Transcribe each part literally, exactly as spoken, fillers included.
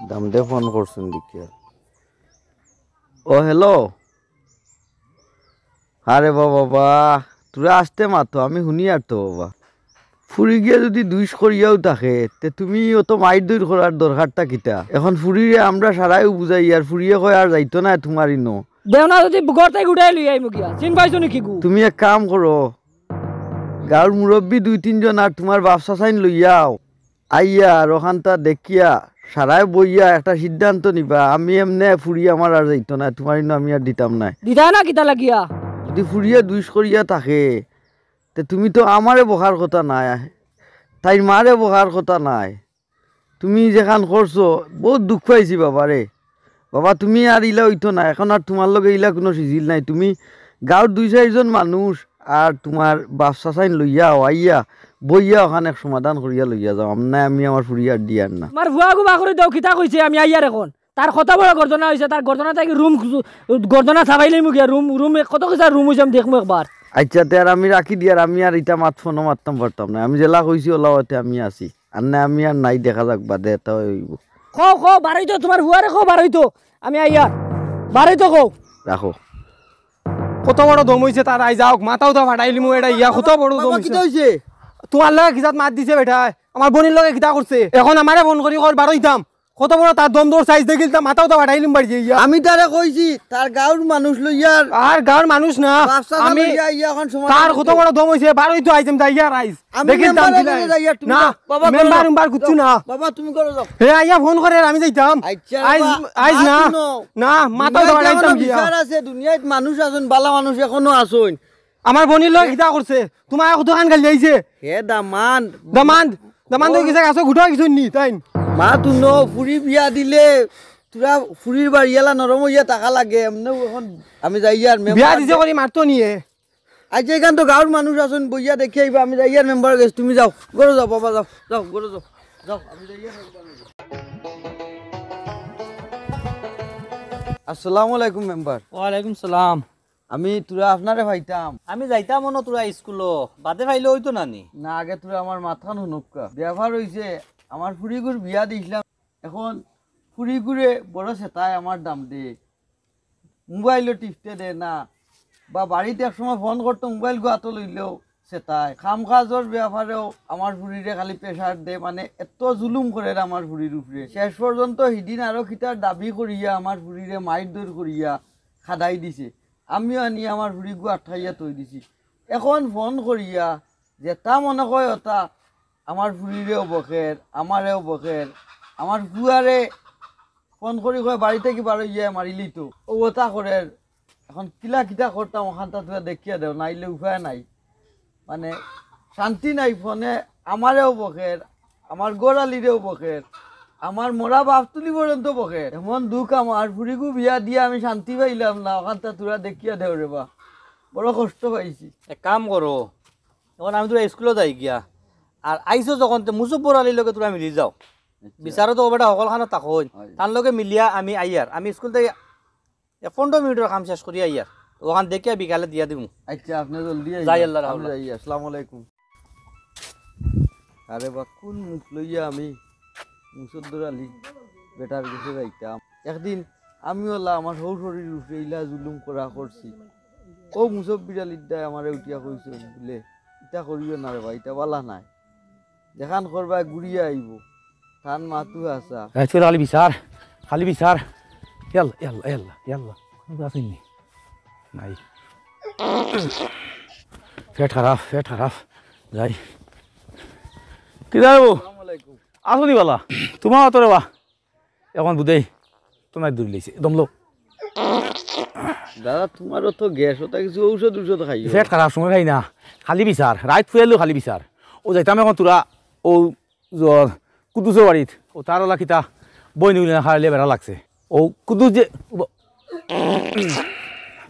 দামদে ফোন করছইন দেখিয়া। ও, হ্যালো। আরে বাবা, বাবা, তোরা আস্তে মাতো, আমি হুনিয়ার তো বাবা। ফুড়ি গিয়া যুদি দুষ করিয়াও থাকে, তে তুমি অত মাইর দইর করার দরকারটা কিতা? এখন ফুড়িরে আমরা সারাইও বুঝাইয়ার, ফুড়িয়ে কয় আর যাইতো নায় তুমার ইনো। দেও না যুদি ঘর থাকি উঠাই লই আইমু গিয়া। চিন পাইছো নি কিগু? তুমি এক কাম করো, গাঁওর মুরব্বি দুই তিনজন আর তুমার বাপ চাচাইন লইয়া আও। আইয়া আর অখানতা দেখিয়া সারায় বইয়া একটা সিদ্ধান্ত নিবা, আমি এমনে ফুড়ি আমার আর যাইতো নায়, তুমার ইনো আমি আর দিতাম নায়। দিতায় না কিতা লাগিয়া? যুদি ফুড়িয়ে দুষ করিয়া থাকে, তে তুমি তো আমারে বকার কথা নায়, তাইর মারে বকার কথা নায়। তুমি যেখান করছো, বউত দুখ পাইছি বাবা রে। বাবা, তুমি আর ইলা অইতো না, এখন আর তুমার লগে ইলা কুনু সিজিল নাই। তুমি গাঁওর দুই চাইরজন মানুষ আর তুমার বাপ চাচাইন লইয়া আও, আইয়া বইয়া অখান এক সমাধান করিয়া লইয়া যাও, আমনে আমি আমার ফুড়ি আর দিয়ার না। তুমার ফুয়াগু বার করি দেও, কিতা কইছে আমি আইয়ার এখন। তার কত বড় গর্দনা অইছে, তার গর্দনা থাকি রুম, গর্দনা ছাপাইলাইমু গিয়া, রুম, রুম এক-, কত কিতা রুম অইছে আমি দেখমু একবার। আইচ্ছা, তে আর আমি রাখি দিয়ার, আমি আর ইতা মাত ফোনো মাততাম পারতাম না। আমি যেলা কইছি অলা অতে আমি আছি। আর না আমি আর নাই, দেখা যাক বাদে এতা অইবো। কও, কও, বারইতো, তুমার ফুয়ারে কও, বারইতো। আমি আইয়ার। বারইতো কও। রাখো। কত বড় দম অইছে তার, আইজ আউক, মাথা উতা ফাটাইলিমু, এটা ইয়া কত বড় দম বাবা, অইছে। কিতা অইছে? তুমার লগে কিজাত মাত দিছে বেটায়, আমার বইনর লগে কিতা করছে? এখন আমারে ফোন করি কর, বারইতাম। কত বড় তার দম দৌড় সাইজ দেখিল, তা মাথা উতা ফাটাইলিম বাড়ি যাইয়া। আমি তারে কইছি, তার গাঁওর মানুষ লইয়ার। আর গাঁওর মানুষ না, বাপ চাচা আমি লইয়া আইয়া এখন সমাধান তার কত করতো। বড় দম অইছে, বারইতো আইজ আমি যাইয়ার আইজ। আমি দেখিল দাম মেম্বারর কিলা। লগে যাইয়ার, তুমি না, যাও। বাবা, মেম্বার ঘরো যাও। উম্বার কিচ্ছু না। বাবা, তুমি ঘরো যাও। হে আইয়া ফোন করের, আমি যাইতাম। আইচ্ছা, আইজ, বাবা, আইজ না না। শুনো। না, মাথা উতা দুনিয়াত ফাটাইতাম গিয়া। বিচার আছে, দুনিয়াত মানুষ আছইন, বালা মানুষ এখনো আছইন। আমার বইনর লগে কিতা করছে? তুমার কতখান গালি আইছে? হে দামান্দ। দামান্দ, দামান্দ অই গেছে, গাছো গুটা অই গেছে নি, তাইন? মা, তুনো ফুড়ি বিয়া দিলে, তোরা ফুড়ির বাড়িয়ালা নরম অইয়া থাকা লাগে, এমনেও এখন আমি যাইয়ার মেম্বার বিয়া দিছে করি মারতো নিয়ে। আইজ এখান তো গাঁওর মানুষ আছইন, বইয়া দেখি আইবা, আমি যাইয়ার মেম্বারর গেছে, তুমি যাও, ঘরো যাও, বাবা যাও, যাও, ঘরো যাও, যাও, আমি যাইয়ার মেম্বারর গেছে। আসসালামু আলাইকুম মেম্বার। ওয়ালাইকুম সালাম। আমি তোরা আপনারে পাইতাম। আমি যাইতাম অনো তোরা স্কুলো, বাদে পাইলে অইতো না নি? না, আগে তোরা আমার মাতখান হুনউক্কা। ব্যাপার অইছে, আমার ফুড়িগুর বিয়া দিছলাম। এখন ফুড়িগুরে বড় সেতায় আমার দামদে। মোবাইলও টিপতে দে না, বা বাড়িত এক সময় ফোন করতো, মোবাইলগু আতো লইলেও সেতায়। কাম কাজর ব্যাপারেও আমার ফুড়িরে খালি প্রেশার দে, মানে এত জুলুম করের আমার ফুড়ির উপরে। শেষ পর্যন্ত হিদিন আরো কিতার দাবি করিয়া আমার ফুড়িরে মাইর দইর করিয়া খাদাই দিছে। আমিও আনি আমার ফুড়িগু আটকাইয়া থই দিছি। এখন ফোন করিয়া যেতা মনে কয় অতা, আমার ফুড়িরেও বকের, আমারেও বকের, আমার ফুয়ারে ফোন করি কয় বাড়ি থাকি বারইয়া মারিলিতো। অউ অতা করের। এখন কিলা কিতা করতাম, অখানতা তোরা দেখিয়া দেও, নাইলে উপায় নাই। মানে শান্তি নাই, ফোনে আমারেও বকের, আমার ঘরআলিরেও বকের, আমার মরা বাপ তুলি পর্যন্ত বকের। এমন দুখ আমার, ফুড়িগু বিয়া দিয়া আমি শান্তি পাইলাম না, অখানতা তোরা দেখিয়া দেও রে বা, বড় কষ্ট পাইছি। এক কাম করো, এখন আমি তোরা স্কুলো যাই গিয়া, আর আইছো যখন তে মুসব্বর আলীর লগে তোরা মিলি যাও। আচ্ছা। বিচারো তো বেটা হকলখানো থাকইন, হয়। তার লগে মিলিয়া আমি আইয়ার, আমি স্কুল থাকি এক পনেরো মিনিটর কাম শেষ করি আইয়ার, অখান দেখিয়া বিকালে দিয়া দিমু। আচ্ছা, আপনে জলদি আইবা। যাই, আল্লাহর হাওলা। যাই, আসসালামু আলাইকুম। আরে বা, কোন মুখ লইয়া আমি মুসদ্দর আলী বেটার গেছে যাইতাম? একদিন আমিও অলা আমার হউ শরীর উপরে ইলা জুলুম করা করছি। অউ মুসব্বির আলীর দায় আমারে উঠিয়া কইছে বুলে, "ইতা করিও না রে বা, ইতা বালা নায়।" যেখান করবায় ঘুরিয়া আইবো। তান মাতু হাছা। রাইত কইরা খালি বিচার, খালি বিচার। ইয়াল্লা, ইয়াল্লা, ইয়াল্লা, ইয়াল্লা। কোনো আছেন নি? নাই। পেট খারাপ, পেট খারাপ। যাই। কিতা অইবো? আসসালামু আলাইকুম। আছো নি বালা? তুমার অতো রে বা। এখন বুঝাই, তুমার দূর লইছে, দমলো। দাদা, তুমারও তো গ্যাস, অতা কিছু ঔষধ ঔষধ খাইও। পেট খারাপ, সময় পাই না, খালি বিচার, রাইত ফুয়াইলেও খালি বিচার। অউ যাইতাম এখন তোরা, অউ জ-, কুদ্দুসর বাড়িত, অউ তার অলা কিতা, বইন অইলে না খাইলে বেড়া লাগছে। অউ কুদ্দুস যে, ব-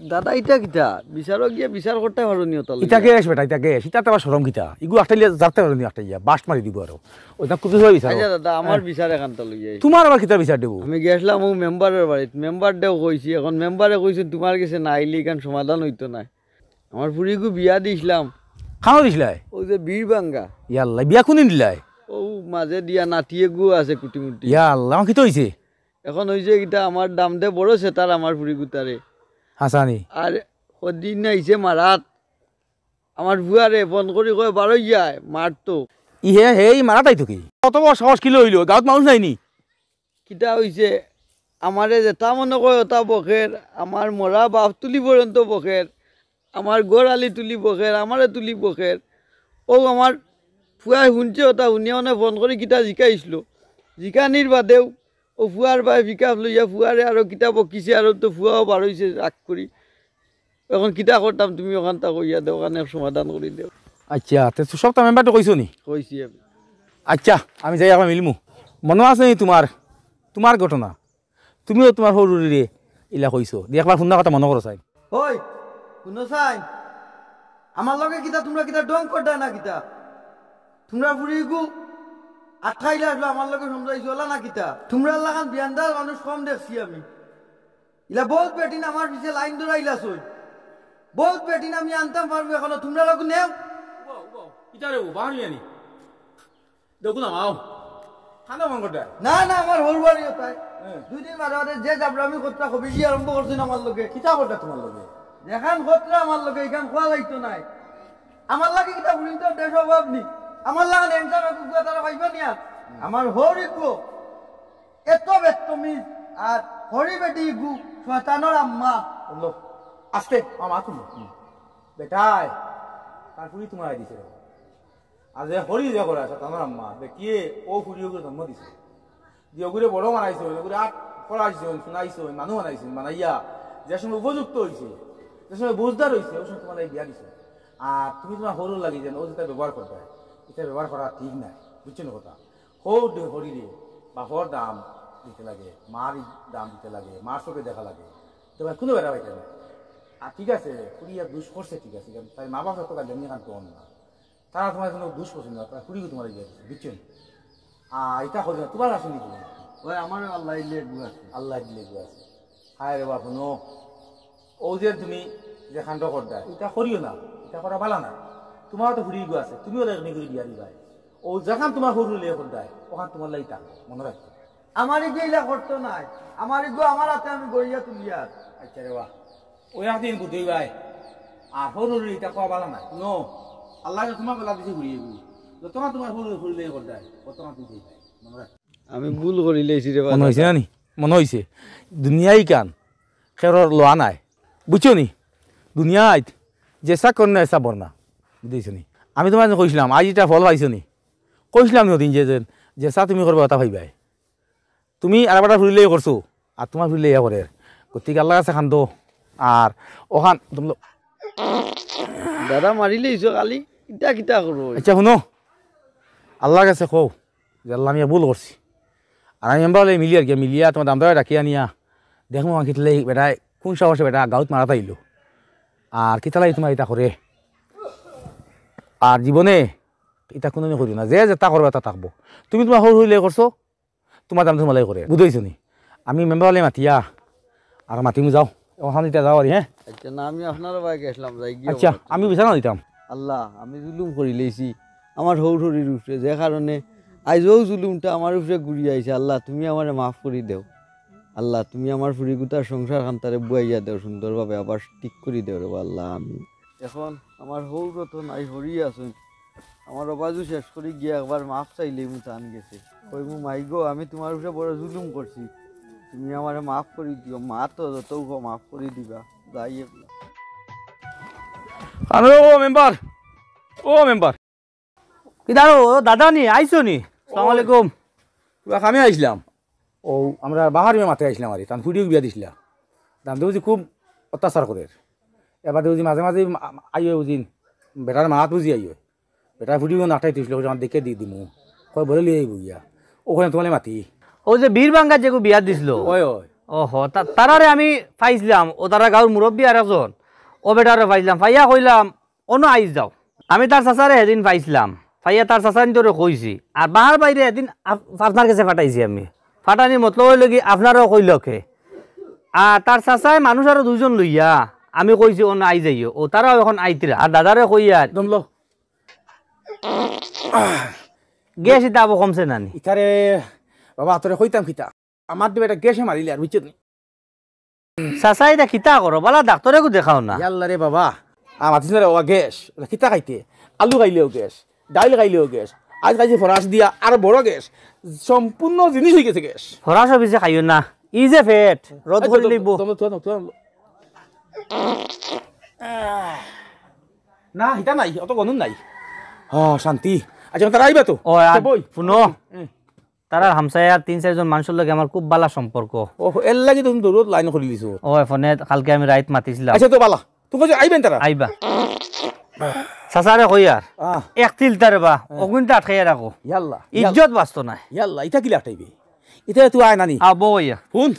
দাদা, ইতা কিতা? বিচারো গিয়া বিচার করতায় পারো নি অতার লগে? ইতা গ্যাস বেটা, ইতা গ্যাস, ইতা তো আবার শরম কিতা? ইগু আটকাইলে জারতে পারো নি আটকাইয়া, বাস্ট মারি দিবো আরো। অউ ইতা কুদ্দুস ভাই বিচারো। আচ্ছা দাদা, আমার বিচার এখানতা লইয়া আইছি। তুমার আবার কিতা বিচার দিবো? আমি গেছলাম অউ মেম্বারর বাড়িত, মেম্বারে কইছে তুমার গেছে না আইলে ইখান সমাধান অইতো নায়। আমার ফুড়িগু বিয়া দিছলাম। কানো দিছলায়? অউ যে বীরবাঙ্গা। ইয়াল্লা, বিয়া কুনদিন দিলায়? ও মাঝে দিয়া নাতিয়ে গু আছে কুটিমুটি। ইয়া আল্লাহ, আমার কিতা অইছে? এখন অইছে কিতা, আমার দাম দে বড় সেতার আমার ফুড়ি গুতারে। হাসানি। আর কদিন আইছে মারাত, আমার ফুয়ারে ফোন করি কয়, "বারইয়া আয়, মারতো।" ইহে, হেই মারাত আইতো কি? অত বড় সাহস কিলা অইলো? গাঁওত মানুষ নাই নি? কিতা অইছে? আমারে যেতা মনে কয় অতা বকের, আমার মরা বাপ তুলি পর্যন্ত বকের, আমার ঘর আলি তুলি বকের, আমারে তুলি বকের। ও আমার ফুয়ায় হুনছে অতা, হুনিয়া অনে ফোন করি কিতা জিকাইছলো। জিকানির বাদেউ ও ফুয়ার বায় পিক আপ লইয়া ফুয়ারে আরো কিতা বকিছে, আরো তো ফুয়াও বারইছে রাগ করি। এখন কিতা করতাম, তুমি অখানতা কইয়া দেও, অখান এক সমাধান করি দেও। আচ্ছা, তে তো সবতা মেম্বাররে কইছো নি? কইছি আমি। আচ্ছা, আমি যাই একবার মিলমু। মনো আছে নি তুমার, তুমার ঘটনা? তুমিও তুমার হউর হউরিরে ইলা কইছো। দি একবার হুনা কথা মনো করো চাই। ওই, হুনো চাই। আমার লগে কিতা তুমরা কিতা ঢং কররায় না কিতা? তুমরার ফুড়িগু আটকাইলা আছলো, আমার লগে সমঝাইছো, অলা না কিতা? তুমরার লাখান বিয়ানদার মানুষ কম দেখছি আমি। ইলা বউত বেটিন আমার পিছে লাইন ধরাইলা চই। বউত বেটিন আমি আনতাম পারমু এখনো, তুমরা লগে নেও। উবাও, উবাও। ইতারে ও, বাহার ইয়ানি। দেখো না, মাও। খানা মন করতে। না, না, আমার হউর বাড়ি অতায়। হ্যাঁ। দুই দিন বাদে বাদে যে যাবরা আমি কথা কবিজি আরম্ভ করছি না আমার লগে। কিতা কথা তুমার লগে? যেখান কথা আমার লগে, এখান খোয়া যাইতো নায়। আমার লগে কিতা ফুড়িন্তর দেশ অভাব নি? আমার লগে লেংচা বেকুব গুয়া তারা পাইবা নিয়া। আমার হউর ইগু এত বেত্তমিজ আর হরি বেটি ইগু শয়তানর আম্মা। বললো, আস্তে, মামা তুমি। বেটায়, তার ফুড়ি তুমার দিছে। আর যে হরি যে করে আছে, তানোর আম্মা, বেটিয়ে ও ফুড়ি ওগুলো জন্ম দিছে। দিয়ে ওগুলো বড় বানাইছে, ওগুলো আট পড়াইছে, শুনাইছে, মানু বানাইছে, বানাইয়া যে সময় উপযুক্ত অইছে, যে সময় বুঝদার অইছে, ওই সময় তুমার এই বিয়া দিছে। আর তুমি তুমার হউর লাগি যেন ও যেটা ব্যবহার করবে, এটা ব্যবহার করা ঠিক নায়, বুঝছো নি কথা? হউর দে-, হরিরে বাপর দাম দিতে লাগে, মার দাম দিতে লাগে, মার চোখে দেখা লাগে, তো ভাই কোনো বেটা পাইতে না। আর ঠিক আছে, ফুড়িয়ে দুষ করছে, ঠিক আছে, কারণ তাই মা বাপ তো কাল এমনি কান তো না। তারা তুমার কোনো দুষ করছে না, তারা ফুড়িগু তুমার ইয়ে দিছে, বুঝছো নি? আর এটা হবে না, তুমার আসেনি কোনো। ওই আমারও আল্লাহ দিলে গু আছে। আল্লাহ দিলে গু আছে। হায় রে বাপ, হুনো, ও যে তুমি যে কাণ্ড কররায়, এটা করিও না, এটা করা ভালা না। তুমারও তো ফুড়িগু আছে, তুমিও লেখনি করে বিয়া দিবায়। ও যেখান তুমার হউর লে কররায়, ওখান তুমার লাগি থাক, মনো রাখো। আমার ইগু ইলা করতো নায়, আমার ইগু আমার আতে আমি গড়িয়া তুলিয়ার। আচ্ছা রে বাপ, ওই একদিন বুঝই ভাই, আর হউর হউর এটা কওয়া ভালা নায়। হুনো, আল্লায় যে তুমার গলা দিছে ঘুরিয়ে ঘুরি, যতক্ষণ তুমার হউর হউর লে কররায়, ততক্ষণ তুই যাই ভাই, মনো রাখ। আমি ভুল করিলাইছি রে বাবা। মনো অইছে না নি? মনো অইছে। দুনিয়াই কান, কেউরর লওয়া নায়। বুঝছো নি? দুনিয়াইত যেসা কর না, এসা বর না। বুঝছো নি? আমি তুমারে কইছলাম, আইজ ইটা ফল পাইছো নি? কইছলাম নি ওদিন যে, যে, যেসা তুমি করবায়, অতা পাইবায়। তুমি আর বেটার ফুড়িরে ইয়া করছো, আর তুমার ফুড়িরে ইয়া করের। গতিকে আল্লার কাছে কান্দো, আর অখান তুমরা দাদা মারিলাইছো খালি, ইটা কিতা করো? আচ্ছা, হুনো, আল্লার কাছে কও, যে আল্লা, আমি ভুল করছি। আর আমি মেম্বার অকলে মিলি আর কি, মিলিয়া তুমার দামদারে ডাকিয়া আনিয়া দেখমু, আমি কিতা লাগি বেটায়, কোন সাহসে বেটা গাঁওত মারাত আইলো। আর কিতা লাগি তুমার ইতা করে। আর জীবনে ইতা কুনুদিন করিও না। যে যেতা করবো, ইতা থাকবো। তুমি তুমার হউর হউর লে করছো, তুমার দামদার মালাই করে। বুঝছো নি? আমি মেম্বার অকলে মাতিয়া, আর মাতিমু যাও। অখান ইতা যাও আর, হ্যাঁ? আচ্ছা, না, আমি আপনার বায় গেছিলাম, যাই গিয়া আচ্ছা, আমি বিচার না দিতাম। আল্লা, আমি জুলুম করিলাইছি আমার হউর হউরির উপরে, যে কারণে আইজ অউ জুলুমটা আমার উপরে ঘুরিয়া আইছে। আল্লা, তুমি আমারে মাফ করি দেও। আল্লা, তুমি আমার ফুড়িগুতার সংসার খানতারে বুয়াইয়া দেও, সুন্দরভাবে আবার ঠিক করি দেও রে বা আল্লা। আমি এখন আমার হউরও তো নাই, হরি আছইন। আমার অবাজু শেষ করি গিয়া একবার মাফ চাইলেই মু তান গেছে। কইমু, "মাই গো, আমি তুমার উপরে বড় জুলুম করছি, তুমি আমারে মাফ করি দিও।" মা তো যতউ কও মাফ করি দিবা। যাই একলা। আরে ও মেম্বার, ও মেম্বার। কিতা রে, ও দাদা নি, আইছো নি? আসসালামু আলাইকুম। পুরা কামে আইছলাম। অউ, আমরা বাহার মাতে আইছলাম আর, তান ফুড়িও বিয়া দিছলা। দামদারে বুঝি খুব অত্যাচার করের। এবার বুঝি মাঝে মাঝে আ-, আইও বুঝি, বেটার মাত বুঝি আইও। বেটার ফুড়িও নাটাই তুইছিল, আমার দেখে দি দিমু। কয় বলে লিয়ে আইবো গিয়া। অখান তুমারে মাতি। অউ যে বীর বাঙ্গা যেগু বিয়া দিছিল? অয়, অয়। ওহো, তা-, তারারে আমি পাইছলাম, অউ তারার গাঁওর মুরব্বি আর একজন। অউ বেটারে পাইছলাম, পাইয়া কইলাম, অনো আইজ যাও। আমি তার চাচারে হেদিন পাইছলাম, পাইয়া তার চাচাইন্তরে কইছি। আর বাহার বাইরে হেদিন আপ-, আপনার গেছে পাঠাইছি আমি। পাঠানির মতলব অইলো কি, আপনারেও কইলো কে। আর তার চাচায় মানুষ আরো দুইজন লইয়া, আমি কইছি, "অনো আইজ যাইও।" অউ তারাও এখন আইতরা। আর দাদারে কইয়ার। দম লও। গ্যাস ইতা আবো কমছে না নি? ইতারে বাবা, তোরে কইতাম কিতা, আমার দিবে একটা গ্যাসে মারিলে আর, বুঝছো নি? চাচা, ইটা কিতা করো? বালা ডাক্তরে গু দেখাও না। ইয়াল্লা রে বাবা, আর মাতিস না রে বাবা, গ্যাস। ওটা কিতা খাইতে? আলু খাইলেও গ্যাস, ডাইল খাইলেও গ্যাস, আজ খাইছি ফরাস দিয়া, আর বড় গ্যাস। সম্পূর্ণ জিনিস হয়ে গেছে গ্যাস। ফরাস অফিসে খাইও না, ই যে ফেট রদ এই তো, করি তো, লইব। তো, তো, তো, তো, তো। না, হিতা নাই, অত গন্ধ নাই। হ, শান্তি। আচ্ছা, তারা আইবা তো? ও, আর তো বই। শুনো। হুম। তারার হামসায়ার তিন চাইরজন মানষর লগে আমার খুব বালা সম্পর্ক। ও, এর লাগি তো তুমি দৌড়ত লাইন করি দিছো। ও, ফোনে কালকে আমি রাইত মাতিছিলাম। আচ্ছা, তো বালা। তুমি কইছো আইবেন তারা? আইবা। চাচারে কইয়ার। আহ। এক তিল তারে বা, হ্যাঁ। অগুনটা আটকাইয়া রাখো। ইয়াল্লা, ইয়াল্লা। ইজ্জত বাঁচতো না। ইয়াল্লা, ইটা কি লাটাইবে? ইটা তো আয় নানি। আ, বউ আইয়া। হুন,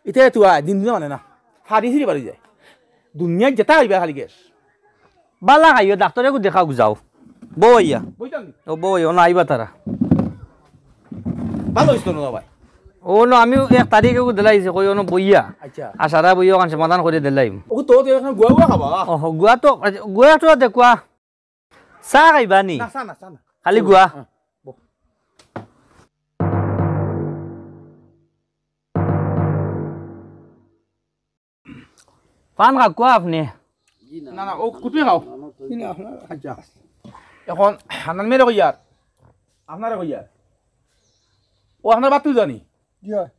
ইটা তো আয়, দিন দিন মানে না। ফাড়ি ছিড়ি বাড়ি যায়। দুনিয়াত যেটা আইবা খালি গ্যাস। বালা খাইও, ডাক্তরে গু দেখাও যাও। বউ আইয়া। বইতাম নি? ও বউ আইয়া, ও না আইবা তারা। ভালো হইছে তো না ভাই। ও না, আমি এক তারিখে গু দিলাইছি, কই অনো বইয়া। আচ্ছা। আর সারা বইয়া ওখান সমাধান করে দিলাইম। ও তো, তো এখন গুয়া গুয়া খাবা? ও, গুয়া তো, গুয়া তো দেখুয়া। চা খাইবা নি? না, চা না, চা না। খালি গুয়া? হ্যাঁ, বউ। পান খাকুয়া আপনি? না, না, ও কুটুমে খাও। আচ্ছা। এখন হান্নান মিয়ারে কইয়ার। আপনারে কইয়ার। ও আপনার বাতু জানি? জি অয়।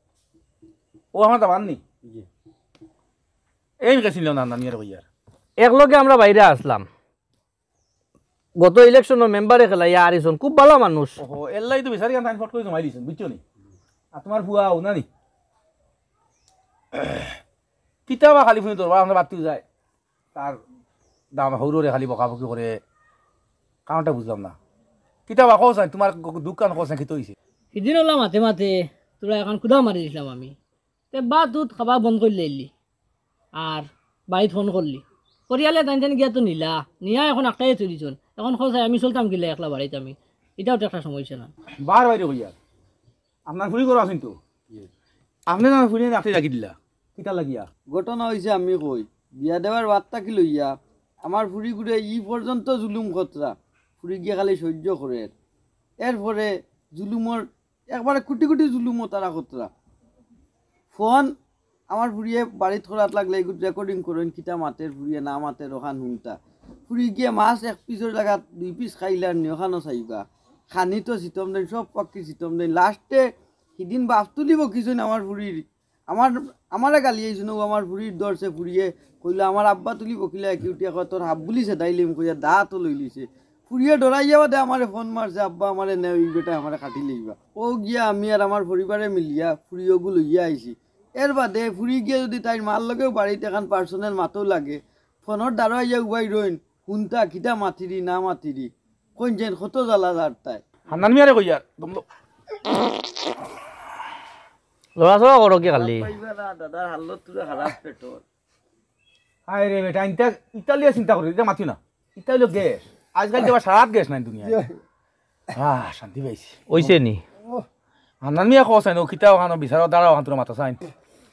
ও আপনার দামান নি? জি। এই গেছিল না, হান্নান মিয়ারে কইয়ার। এক লগে আমরা বাইরে আসলাম। গত ইলেকশনও মেম্বারে খেলাইয়া আরিছন, খুব বালা মানুষ। ওহো, এল্লাই তো বিচারি কান তাইন ফট করে জমাই দিছন, বুঝছো নি? আর তোমার ফুয়া ও না নি? কিতাবা খালি ফুনি দরবার আমরা বাতিও যায়। তার দাম হৌররে খালি বকাবকি করে, কারণটা বুঝলাম না। কিতাবা কও চাই, তোমার গ-, দোকান কও চাই, কিতা হইছে? সিদিন ওলা মাতে মাতে তোরা এখন কুদা মারি দিছিলাম আমি। তে বা তুত খাবা বন্ধ করি লাইলি। আর বাড়িত ফোন করলি। করিয়ালে তাইন তাইন গিয়া তো নিলা। নিয়া এখন আটকাইয়া থই দিছন। এখন কও চাই আমি চলতাম কিলা একলা বাড়িত আমি। ইটাও তো একটা সমস্যা না। বার বাইরে কইয়ার। আপনার ফুরি ঘরো আছইন তো? আপনি না ফুরি রাখতে রাখি দিলা। কিতা লাগিয়া? ঘটনা হইছে আমি কই, বিয়া দেওয়ার বাদ থাকি লইয়া আমার ফুরিগুরে ই পর্যন্ত জুলুম খতরা, ফুরি গিয়া খালি সহ্য করের। এরপরে জুলুমর একবারে কুটি কুটি জুলুমও তারা খতরা। ফোন আমার ফুরিয়ে বাড়িত করাত লাগলে এগুত রেকর্ডিং করইন, কিতা মাতের ফুরিয়ে না মাতের ওখান হুনতা। ফুরি গিয়া মাছ এক পিসর জাগাত দুই পিস খাইলার নি ওখানও চাইবা। খানি তো সিতম দেন, সব পক্ষী সিতম দেন। লাস্টে হিদিন বাফতুলি বকিছইন আমার ফুরির। আমার, আমারে গালি আইছইন, ও আমার ফুরির ধরছে, ফুরিয়ে কইলো, "আমার আব্বা তুলি বকিলা, কি উঠিয়া কয়, তোর হাব্বুলি ছেদাইলিম," কইয়া দাঁতও লইলিছে। ফুরিয়ে ডরাইয়া বাদে আমারে ফোন মারছে, "আব্বা, আমারে নেও, ই বেটায় আমারে কাটি লইবা।" ও গিয়া আমি আর আমার পরিবারে মিলিয়া ফুরিওগু লইয়া আইছি। এর বাদে ফুরি গিয়া যদি তাইর মার লগেও বাড়িত এখান পার্সোনাল মাতও লাগে, ফোনর দ্বারা আইয়া উবাই রইন, হুনতা কিতা মাতিরি না মাতিরি, কোন যেন কত জ্বালা যার তাই। হান্নান মিয়ারে কইয়ার, দমলো। লড়াচড়া করো কি খালি? পাইবা না, দাদার হালত তুলে খারাপ পেটর। হায় রে বেটা, ইনতা ইতালিয়া চিন্তা করি, ইটা মাতি না। ইতা হইলো গ্যাস। আজকাল তো আবার সারাত গ্যাস নাই দুনিয়ায়। আহ, শান্তি পাইছি। ওইছে নি? হান্নান মিয়া কও চাইন, ও কিতা ওখানো বিচারো দাঁড়াও, ওখান তোরা মাথা চাইন।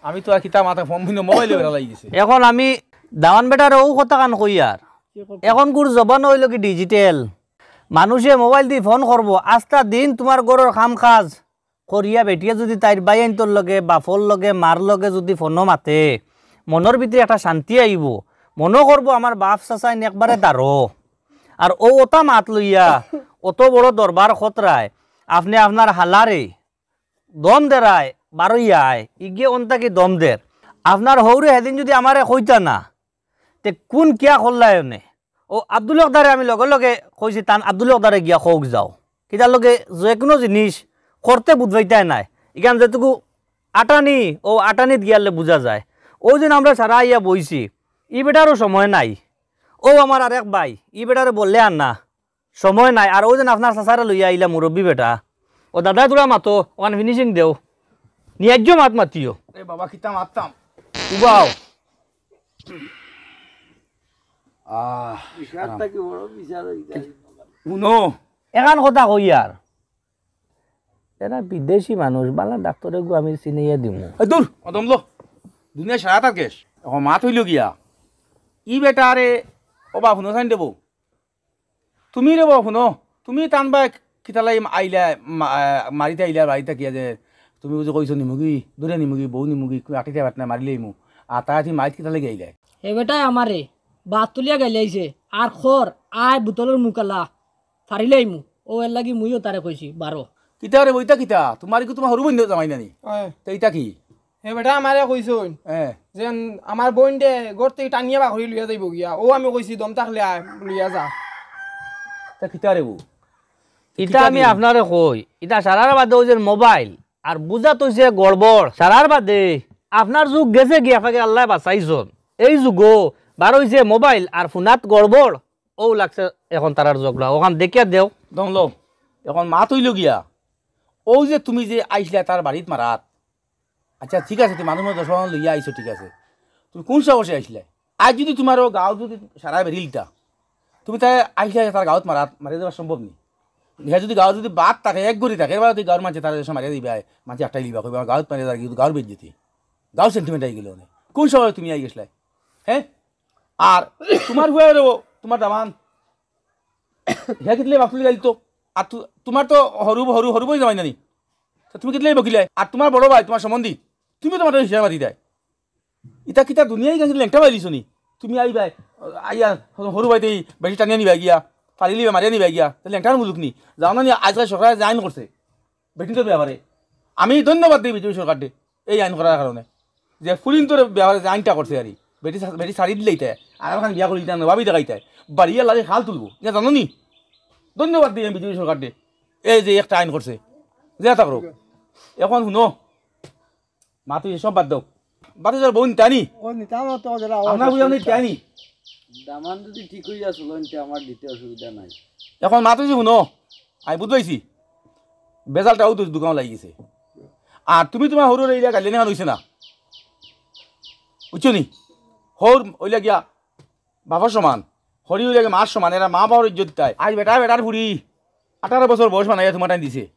আমি তো আর কিতা মাথা ফোন ভিন্ন মোবাইলে বেড়া লাগি গেছে। এখন আমি দামান বেটার ও কথা কান কই আর। এখন গুর জবান হইলো কি ডিজিটাল। মানুষে মোবাইল দি ফোন করবো, আস্তা দিন তোমার ঘরর কাম কাজ করিয়া বেটিয়ে যদি তাইর ভাইয়াইন্তর লগে, বাফর লগে, মার লগে যদি ফোনো মাতে, মনর ভিতরে একটা শান্তি আইবো। মনো করবো আমার বাফ চাচাইন একবারে দারো। আর ও ওটা মাত লইয়া, অত বড় দরবার খতরায়, আপনে আপনার হালারে দম দেরায়, বারইয়া আয়, ইগে অন্তা কি দম দের। আপনার হৌরে হেদিন যদি আমারে কইতা না, তে কোন কিয়া করলায় অনে? ও আব্দুল হকদারে আমি লগে লগে কইছি, তান আব্দুল হকদারে গিয়া কউক যাও। কিতার লগে যে কোনো জিনিস করতে বুঝবাইতায় নায়। ইখান যেটুকু আটানি, ও আটানিত গিয়ালে বুঝা যায়। ও যেন আমরা সারা আইয়া বইছি, ই বেটারও সময় নাই। ও আমার আরেক ভাই, ই বেটারে বললে আর না। সময় নাই। আর ওই যেন আপনার চাচারে লইয়া আইলা মুরব্বি বেটা। ও দাদা তোরা মাতো, ওখান ফিনিশিং দেও। নিয়াজ্য মাত মাতিও। এ বাবা, কিতা মাততাম? উবাও। আহ, বিচার থাকি বড় বিচার হইছে। হুনো। এখান কথা কই আর। এরা বিদেশি মানুষ, বালা ডাক্তরে গু আমি চিনাইয়া দিমু। এই দূর, অদমলো। দুনিয়া সারা তার কেশ। এখন মাত হইল গিয়া। ই বেটা আরে, ও বা হুনো সাইন দেবো। তুমি রে বা হুনো, তুমি টানবা এক কিতালাই আইলা, মা-, আহ, মারিতে আইলা বাড়িত কিয়া যে, তুমি বুঝি কইছো নিমুগি, দূরে নিমুগি, বউ নিমুগি, আটিতে পারত না, মারিলেইমু। আর তাই তুমি মাইত কিতালাই আইলা? হে বেটায় আমারে বাত তুলিয়া গাইলাইছে, আর খর, আয় বোতলর মুকালা, ফারিলাইমু। ও এর লাগি মুইও তারে কইছি, বারো। কিতা রে বইতা কিতা? তোমার কি তোমার হরু বইন জামাই নানি? অয়। তো ইটা কি? হে বেটা, আমারে কইছইন হ্যাঁ। যে আমার বইন দে ঘর থাকি টানিয়া বাখরি লইয়া যাইব গিয়া। ও আমি কইছি, "দম থাকলে আয়, লইয়া যা।" তা কিতা রে বউ? ইটা আমি আপনারে কই, ইটা সারার বাদে ওই যে মোবাইল আর বুঝা তৈছে গড়বড়। সারার বাদে আপনার যুগ গেছে গিয়া, আপনাকে আল্লাহ বাঁচাইছন। এই যুগও বার হইছে মোবাইল আর ফোনাত গড়বড়। ও লাগছে এখন তারার ঝগড়া, ওখান দেখিয়া দেও। দম লও, এখন মাত অইল গিয়া। ও যে তুমি যে আইসলা তার বাড়িত মারাত, আচ্ছা, ঠিক আছে, তুমি মানুষ মানুষ দশ বারো লইয়া আইছো, ঠিক আছে। তুমি কোন সাহসে আইসলে? আজ যদি তোমার ও গাঁও যদি সারা বেরিলতা, তুমি তাই আইসলে তার গাঁওত মারা, মারিয়া যাওয়া সম্ভব নি। হে যদি গাঁও যদি বাদ থাকে, এক গড়ি থাকে, এবার যদি গাঁওর মাঝে তারা এসে মারিয়া দিবা, মাঝে আটটাই লিবা, কইবা, "আমার গাঁওত মারিয়া যাওয়া কিন্তু গাঁওর বেজ্জতি।" গাঁও সেন্টিমেন্ট আই গেল অনেক। কোন সময় তুমি আই গেছলে? হ্যাঁ? আর তোমার হুয়া রবো, তোমার দামান। হে কিতলে বাপলি গাইল তো। আর তু-, তোমার তো হরু, হরু, হরু বই জামাই নানি। তো তুমি কিতলে বকিলে? আর তোমার বড় ভাই, তোমার সম্বন্ধী, তুমি তোমার হিসাবে মাতি দেয়। ইতা কিতা দুনিয়ায় গেছে লেংটা বাইলিছো নি? তুমি আইবায়, আইয়া হরু ভাইতে বেশি টানিয়া নিবা গিয়া, ফালি লিবা, মারিয়া নিবা গিয়া, তা লেংটার মুলুক নি? যাও না নি, আজকাল সরকারে যে আইন করছে, বেটিন্তর ব্যাপারে। আমি ধন্যবাদ দেই বিজেপি সরকাররে এই আইন করার কারণে, যে ফুরিন্তর ব্যাপারে যে আইনটা করছে আর কি। বেটি সা-, বেটি ছাড়ি দিলে ইতা, আর এখন বিয়া করি দিতা, নবাবি দেখাইতে, বাড়িয়ে লাগে খাল তুলবো, ইয়া জানো নি? ধন্যবাদ দেই আমি বিজেপি সরকাররে, এই যে একটা আইন করছে, যে তা করো। এখন শুনো, মাতুই সব বাদ দাও। বাদ দাও, বোন টানি। ও নিতাম না তো, যারা আমার আপনার বুঝে আপনি টানি। দামান যদি ঠিক হইয়া চলেন, তে আমার দিতে অসুবিধা নাই। এখন মাতুই শুনো, আমি বুঝবাইছি। বেজালটাও তো দোকান লাগি গেছে। আর তুমি তোমার হরুর এইলা গাইলে না হইছে না। বুঝছো নি? হর ওইলা গিয়া বাপর সমান। হরি ওইলা গিয়া মার সমান। এরা মা বাবার ইজ্জত তাই। আজ বেটা বেটার ফুড়ি আঠারো বছর বয়স বানাইয়া তোমার টাইম দিছে।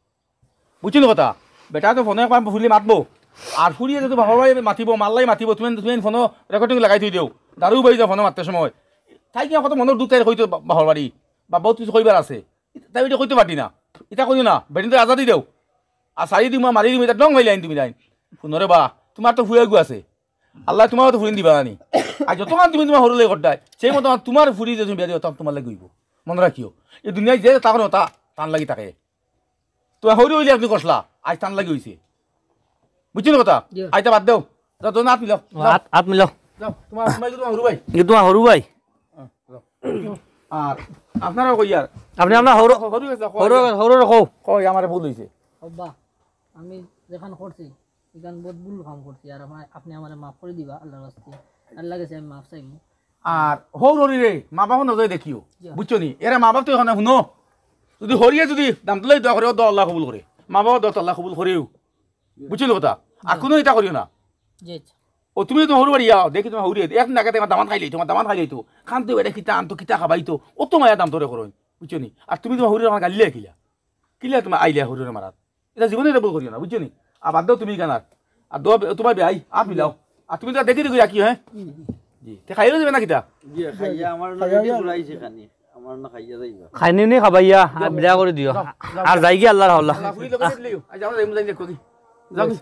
বুঝছো নি কথা? বেটা তো ফোনে একবার ফুড়ি মাতবো। আর ফুড়িয়ে যদি বাপর বাড়ি মাতিবো, মাল্লাই মাতিবো, তুমি, তুমি ফোনো রেকর্ডিং লাগাই থই দেও। দারু বাই যাও ফোনো মাততে সময়। তাই কিনা কত মনের দুঃখ তাই কইতো বা-, বাপর বাড়ি। বা বহুত কিছু কইবার আছে। তাই ওইটা কইতে পারতি না। ইতা কইও না। বেটিন তো আজাদি দেও। আর সারি দিমু, মারি দিমু, ইতা ডং হইলে আইন তুমি তাই। শুনো রে বা, তোমার তো ফুয়া গু আছে। আল্লাহ তোমারও তো ফুরিন দিবা জানি। আর যতক্ষণ তুমি তোমার হরু লই করতায়, সেই মতো তোমার ফুরি যে তুমি বিয়া দিও, তখন তোমার লাগি হইব। মনে রাখিও, এই দুনিয়ায় যে তখন তা তান লাগি থাকে। তোমার হরু হইলে আপনি কষলা, আজ তান লাগি হইছে। বুঝছো নি কথা? জি। আইতা বাদ দাও। যাও, তোমার হাত মিলাও। যাও। হাত, হাত মিলাও। যাও, তোমার, তোমার, তোমার হরু ভাই। ইয়ে তোমার হরু ভাই। হ্যাঁ, যাও। আর আপনারাও কই আর? আপনি আপনার হরু, হরু গেছে, হরু, হরু রাখো। কই, আমার ভুল হইছে। আব্বা, আমি যেখান করছি, এখান বহুত ভুল কাম করছি, আর আমার, আপনি আমারে মাফ করে দিবা, আল্লাহর ওয়াস্তে। আল্লাহর কাছে আমি মাফ চাইমু। আর হৌর হরি রে, মা বাবা নজরে দেখিও, জি। বুঝছো নি? এরা মা বাপ তো এখানে শুনো, যদি হরিয়ে যদি দাম তুলাই দোয়া করে, ও দোয়া আল্লাহ কবুল করে, মা বাবা দোয়া তো আল্লাহ কবুল করেও, বুঝছো নি কথা? আর জি। কোনো এটা করিও না। জি, আচ্ছা। ও তুমি তো হরু বাড়ি যাও, দেখি তোমার হরিয়ে, এক নাগাতে আমার দামান খাইলেই, তোমার দামান খাইলেই তো, খান তো এটা কিতা আনতো, কিতা খাবাইতো, ও তো মায়া দাম ধরে করো, বুঝছো নি? আর তুমি তোমার হরিয়ে আমার গালিলে কিলা, কিলা তোমার আইলে হরিয়ে মারাত। এটা জীবনে এটা ভুল করিও না, বুঝছো নি? আর বাদ দাও তুমি কেন আর। আর দোয়া বে-, তোমার ভাই, আর মিলাও। আর তুমি তো দেখি দেখি রাখিও, হ্যাঁ? জি। তে খাইও যাবে না কিতা? জি, খাইয়া আমার খাইয়া লগে যাও। ঘুরাইছে খানি। আমার না খাইয়া যাইবা। খাইনি নি খাবাইয়া, আর যাও। বিদায় করে দিও। যাও, যাও। আর যাই গিয়া আল্লাহর হাওলা। আল্লাহ, ফুরি লোকে দিলিও। আজ আমরা যাইমু, যাই দেখো কি। যাও কি?